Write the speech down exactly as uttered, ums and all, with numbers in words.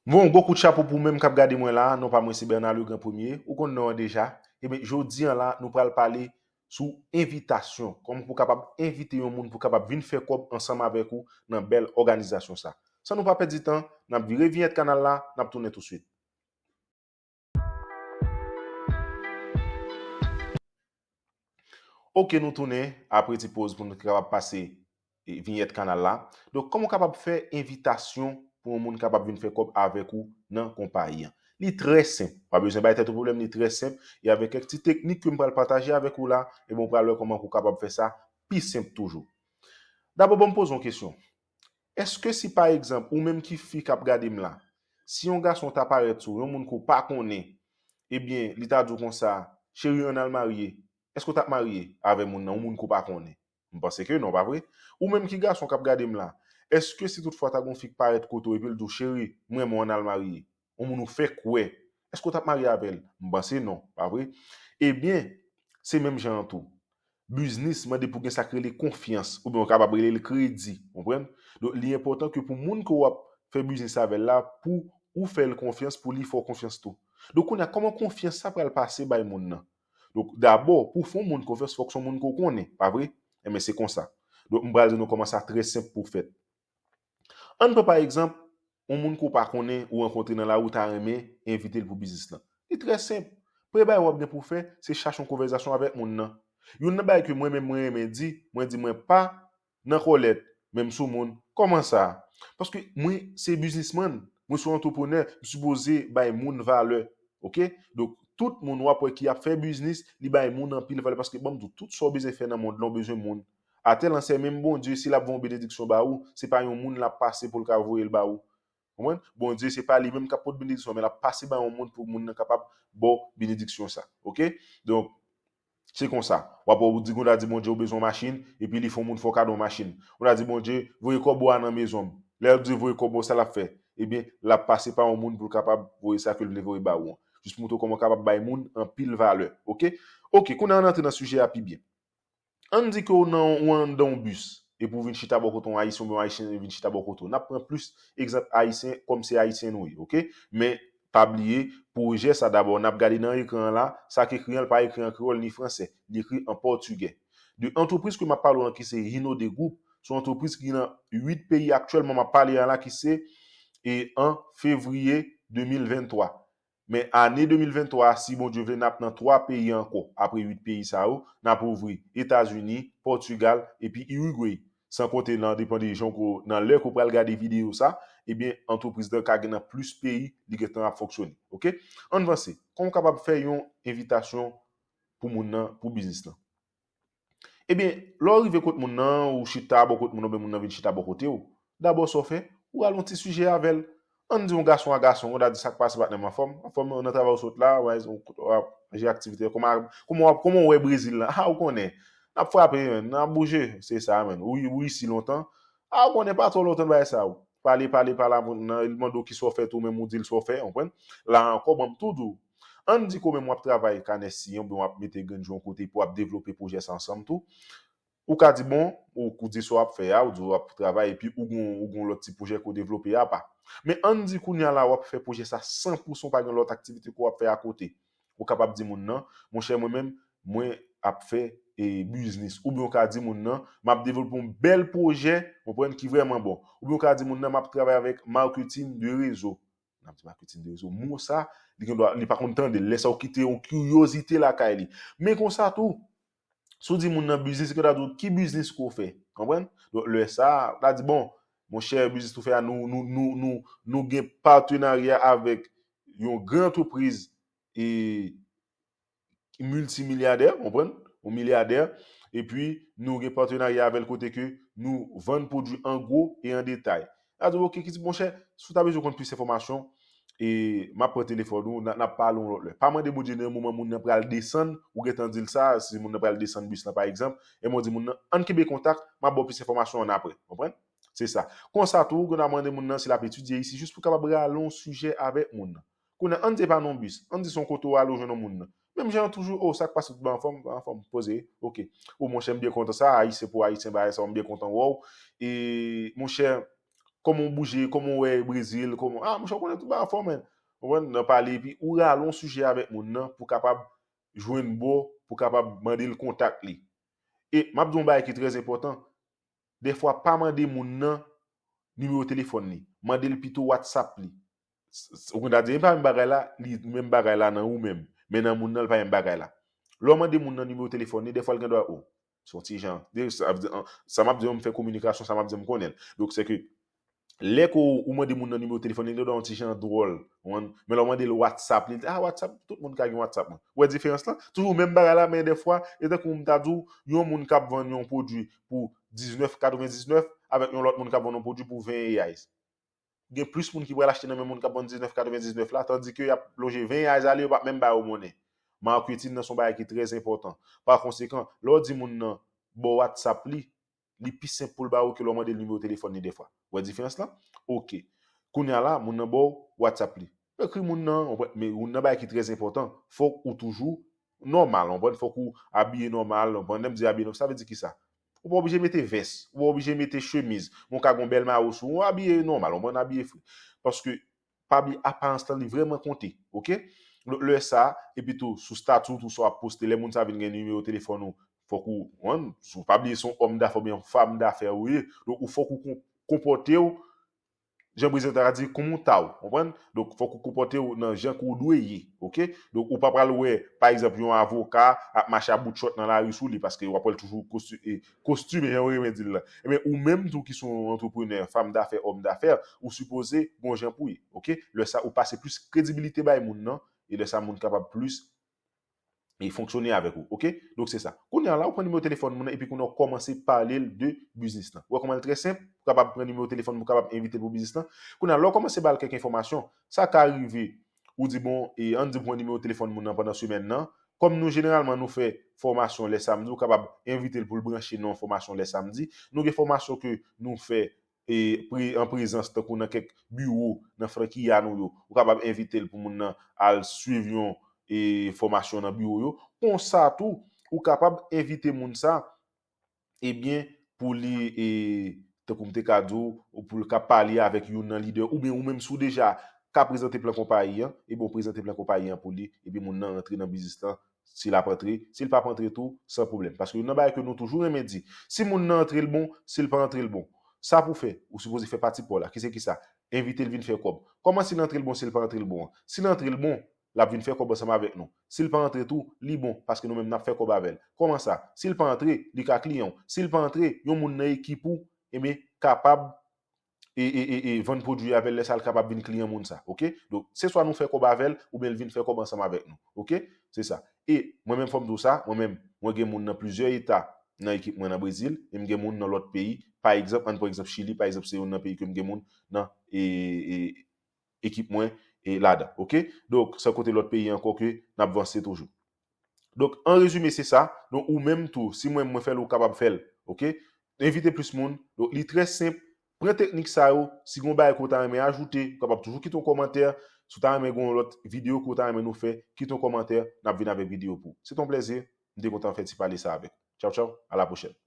Bon, gwo kout chapo pou menm k ap gade mwen la, non pa mwen se Bernard Legrand Premier, ou konn non an deja. Ebyen, jodi an la, nou pral pale sou envitasyon, kòman pou kapab envite yon moun pou kapab vin fè kòb ansanm avèk ou nan bèl òganizasyon sa. San nou pa pèdi tan, n ap vire viyèt kanal la, n ap tounen touswit. Ok, nou tounen apre ti poz pou nou kapab pase e, viyèt kanal la. Donk, kòman w kapab fè envitasyon pou yon moun kapab vin fè kòb avèk ou nan konpayi an? Li trè senp. Pa bezwen bay tèt ou pwoblèm, li trè senp. E avèk kèk ti teknik ke m pral pataje avèk ou la, e bon, w pral wè kòman ou kapab fè sa pi senp toujou. Dabò, ban m poze yon kesyon. Èske si, pa egzanp, ou menm ki fi k ap gade m la, si yon gason ta parèt sou yon moun ke w pa konnen, ebyen, li ta di w konsa, cheri, ann al marye, èske w t ap marye avè moun nan, yon moun ke w pa konnen? M panse ke non, pa vre? Ou menm ki gason k ap gade m la, èske si toutfwa ta gon fi k parèt kote w epi l di w, cheri, m renmen w, ann al marye, yon moun ou fèk wè, èske w t ap marye avè l? M panse non, pa vre? Ebyen, se menm jan an tou. Biznis mande pou gen sa k rele konfyans, oubyen w kapab rele l kredi, konprann? Donk, li enpòtan ke pou moun ke w ap fè biznis avè l la, pou ou fè l konfyans, pou li fè w konfyans tou. Donk, kounye a, kòman konfyans sa pral pase bay moun nan? Donk, dabò, pou w fè yon moun konfyans, fòk se yon moun ke w konnen, pa vre? Enben, se konsa. Donk, m pral di nou kòman sa trè senp pou fèt. Ann pran pa egzanp, yon moun ke w pa konnen, ou rankontre nan lari, ou ta renmen envite l pou biznis lan. Li trè senp. Premye bagay w ap gen pou w fè, se chache yon konvèsasyon avèk moun nan. Youn nan bagay ke mwen menm mwen renmen di, mwen di mwen pa nan kòlèt, menm sou moun. Kòman sa? Paske mwen se biznismann, mwen se yon antreprenè, m sipoze bay moun valè. Ok? Donk, tout moun w ap wè ki ap fè biznis, li bay moun anpil valè. Paske, ban m di w, tout sa w bezwen fè nan mond lan, w bezwen moun. Atè lan, se menm Bondye, si l ap voye yon benediksyon ba ou, se pa yon moun l ap pase pou l ka voye l ba ou. Konprann? Bondye, se pa li menm k ap pote benediksyon, men l ap pase ba yon moun pou moun nan kapab ba w benediksyon sa. Ok? Donk, se konsa. W ap wè ou di, ou ta di Bondye ou bezwen yon machin, epi li fè yon moun fè w kado yon machin. Ou ta di Bondye, voye kòb ou a nan mezon m. Lè l di voye kòb ou, sa l ap fè? Ebyen, l ap pase pa yon moun pou l kapab voye sa ke l vle voye ba ou an. Jis pou montre w kòman w kapab bay moun anpil valè. Ok? Ok, kounye a ann antre nan sijè a pi byen. Ann di ke w nan, ou anndan yon bis, epi w vin chita bò kote yon Ayisyen oubyen yon Ayisyen vin chita bò kote w. N ap pran plis egzanp Ayisyen, kòm se Ayisyen nou ye, ok? Men, pa bliye, pwojè sa dabò, n ap gade nan ekran an la, sa k ekri an, l pa ekri an kreyòl ni fransè, li ekri an pòtigè. De antrepriz ke m ap pale w lan ki se Rinode Group, se yon antrepriz ki nan uit peyi aktyèlman m ap pale a la ki se, e, an fevriye de mil venntwa. Men ane de mil venntwa a, si Bondye vle, n ap nan twa peyi ankò. Apre uit peyi sa yo, n ap ouvri Etazini, Pòtigal, epi Irigwe. San konte nan depan de jan ke w, nan lè ke w pral gade videyo sa, ebyen, antrepriz lan ka gen nan plis peyi, li gentan ap fonksyone. Ok? Ann vanse. Kòman w kapab fè yon envitasyon pou moun nan, pou biznis lan? Ebyen, lè w rive kot moun nan, ou chita bò kot moun nan, oubyen moun nan vin chita bò kote w, dabò sa w fè, ou rale yon ti sijè avè l. Ann di yon gason a gason, ou ta di sa k pase patnè m, anfòm, anfòm nan travay ou sot la, w ap jere aktivite, kòman, kòman w ap, kòman w wè Brezil la? A, ou konnen, n ap frape, menn, n ap bouje, se sa, menn, ou, ou isi lontan, a, ou konnen pa twò lontan bagay sa, ou pale, pale, pale a moun nan, li mande w kisa w fè tou, menm ou di l sa w fè, w konprann? La ankò, ban m tou di w, ann di ke w menm w ap travay kanè siyen, oubyen w ap mete grenn jou yon kote pou w ap devlope pwojè sa ansanm tou. Ou ka di, bon, ou, ou di sa w ap fè a, ou di w ap travay, epi ou gon, ou gon lòt ti pwojè ke w devlope apa. Men ann di kounye a la, w ap fè pwojè sa san pou san, ou pa gen lòt aktivite ke w ap fè akote. Ou kapab di moun nan, monchè, mwen menm, mwen ap fè, e, biznis. Oubyen ou ka di moun nan, m ap devlope yon bèl pwojè, w konprann, ki vrèman bon. Oubyen ou ka di moun nan, m ap travay avèk marketing de réseau. N ap di marketing de réseau. Mo sa, li gen dwa, li pa konn tande l. Lè sa w kite yon kiryozite lakay li. Men konsa tou, si w di moun nan biznis, li gen dwa di w ki biznis ke w fè. Konprann? Donk, lè sa, l a di, bon, monchè, biznis ou fè a, nou, nou, nou, nou, nou gen patenarya avèk yon gran antrepriz, e, miltimilyadè, konprann? Yon milyadè. Epi, nou gen patenarya avè l kote ke nou vann pwodui an gwo e an detay. L a di, ok, ki di, monchè, si w ta bezwen konn plis enfòmasyon, e m ap pran telefòn ou, n a, n ap pale yon lòt lè. Pa mande Bondye nan yon moman moun nan pral desann, ou gentan di l sa, si moun nan pral desann bis lan, pa egzanp, e mwen di moun nan, ann kenbe kontak, m ap ba w plis enfòmasyon annapre. Konprann? Se sa. Konsa tou, ou gen dwa mande moun nan si l ap etidye isi, jis pou w kapab rale yon sijè avèk moun nan. Kounye a, ann di e pa nan yon bis, ann di se yon kote w ale, w jwenn yon moun nan. Menm jan an toujou, o, sa k pase, tout bagay anfòm, anfòm, poze, ok. O, monchè, m byen kontan sa, Ayisyen pou Ayisyen, bagay sa, m byen kontan wè w. E, monchè, Kòman w bouje, kòman w wè Brezil, kòman, ah, monchè, w konnen tout bagay anfòm, man. Ou konprann? Nan pale, epi ou rale yon sijè avèk moun nan pou kapab jwenn bò, pou kapab mande l kontak li. E m ap di yon bagay ki trè enpòtan. Dèfwa, pa mande moun nan nimewo telefòn li. Mande l pito WhatsApp li. S-, s-, ou konn ta di, e pa menm bagay la, li menm bagay la nan ou menm. Men nan moun nan, li pa menm bagay la. Lè w mande moun nan nimewo telefòn li, dèfwa l gen dwa, o, se yon ti jan. De, sa, sa m ap di, an, sa m ap di, m fè kominikasyon, sa m ap di, m konnen l. Donk, se ke lè ke w, ou mande moun nan nimewo telefòn li, li gen dwa yon ti jan dwòl. Ou konprann? Men lè w mande l WhatsApp li, li di, ah, WhatsApp, tout moun ka gen WhatsApp mwen. Ou wè diferans lan? Toujou menm bagay la, men dèfwa, e tankou m ta di w, yon moun k ap vann yon pwodui pou diznèf katrevendiznèf avèk yon lòt moun k ap vann yon pwodui pou ven reais. Gen plis moun ki pral achte nan men moun k ap vann diznèf katrevendiznèf la, tandi ke y ap lonje ven reais ale, yo p ap menm ba yo monnen. Marketing nan se yon bagay ki trè enpòtan. Pa konsekan, lè w di moun nan ba w WhatsApp li, li pi senp pou l ba ou ke lè w mande l nimewo telefòn li dèfwa. Ou wè diferans lan? Oke. Kounye a la, moun nan ba w WhatsApp li. Ekri moun nan, ou konprann, men youn nan bagay ki trè enpòtan, fòk ou toujou nòmal, ou konprann, fòk ou abiye nòmal, ou konprann, lè m di abiye nòmal, sa vle di kisa? Ou pa oblije mete vès, ou pa oblije mete chemiz, men w ka gen yon bèl mayo sou ou, abiye nòmal, ou konprann, abiye fre. Paske pa bliye, aparans lan, li vrèman konte, oke? Lè, lè sa, epi tou, sou stati w tou, sa w ap poste, lè moun sa vin gen nimewo telefòn ou, fòk ou, ou konprann, si w pa bliye se yon òm dafè oubyen yon fanm dafè ou ye, donk ou fòk ou kon-, konpòte w jan prezidant la di, kòm ou ta w, konprann? Donk, fòk ou konpòte w nan jan ke w dwe ye, oke? Donk, ou pa pral wè, pa egzanp, yon avoka ap mache a bout chòt nan lari sou li, paske w ap wè l toujou kosti-, e, kostime, jan yo renmen di l lan. Ebyen, ou menm tou ki se yon antreprenè, fanm dafè, òm dafè, ou sipoze gen yon jan pou ye, oke? Lè sa, ou pase plis kredibilite bay moun nan, e lè sa, moun kapab plis e fonksyone avèk ou, oke? Donk, se sa. Kounye a la, ou pran nimewo telefòn moun nan, epi kounye a, ou kòmanse pale l de biznis lan. Ou wè kòman l trè senp? Ou kapab pran nimewo telefòn, ou kapab envite l pou biznis lan. Kounye a, lè w kòmanse ba l kèk enfòmasyon, sa ka rive, ou di, bon, e ann di w pran nimewo telefòn moun nan pandan semèn nan. Kòm nou, jeneralman, nou fè fòmasyon lè samdi, ou kapab envite l pou l branche nan yon fòmasyon lè samdi. Nou gen fòmasyon ke nou fè e pre-, an prezans, tankou nan kèk biwo, nan franki a nou yo, ou kapab envite l pou moun nan al swiv yon, e, fòmasyon nan biwo yo. Konsa tou, ou kapab envite moun sa, ebyen, pou li, e, tankou m te ka di w, pou l ka pale avèk youn nan lidè, oubyen ou menm si w deja ka prezante plan konpayi an, ebyen, ou prezante plan konpayi an pou li, epi moun nan rantre nan biznis lan, si l ap antre, si l p ap antre tou, san pwoblèm. Paske youn nan bagay ke nou toujou renmen di, si moun nan antre l bon, si l pa antre l bon. Sa pou fè, ou sipoze fè pati pa w la. Ki se kisa? Envite l vin fè kòb. Kòman si l antre l bon, si l pa antre l bon an? Si l antre l bon, l ap vin fè kòb ansanm avèk nou. Si l pa antre tou, li bon, paske nou menm n ap fè kòb avè l. Kòman sa? Si l pa antre, li ka kliyan w. Si l pa antre, yon moun nan ekip ou, ebyen, kapab e, e, e, e vann pwodui avè l, lè sa l kapab vin kliyan moun sa, oke? Donk, se swa nou fè kòb avè l, oubyen l vin fè kòb ansanm avèk nou, oke? Se sa. E mwen menm, fò m di w sa, mwen menm, mwen gen moun nan plizyè eta nan ekip mwen nan Brezil, e m gen moun nan lòt peyi. Pa egzanp, ann pran egzanp Chili, pa egzanp, se youn nan peyi ke m gen moun nan, e, e, ekip mwen, e, ladan, oke? Donk, san konte lòt peyi ankò ke n ap vanse toujou. Donk, an rezime, se sa. Donk, ou menm tou, si mwen, mwen fè l, ou kapab fè l, oke? Envite plis moun. Donk, li trè senp. Pran teknik sa yo. Si gen yon bagay ke w ta renmen ajoute, ou kapab toujou kite yon kòmantè. Si w ta renmen gen yon lòt videyo ke w ta renmen nou fè, kite yon kòmantè, n ap vin avèk videyo pou ou. Se t on plèzi. M te kontan fè ti pale sa avèk ou. Tchaw, tchaw. A la pwochèn.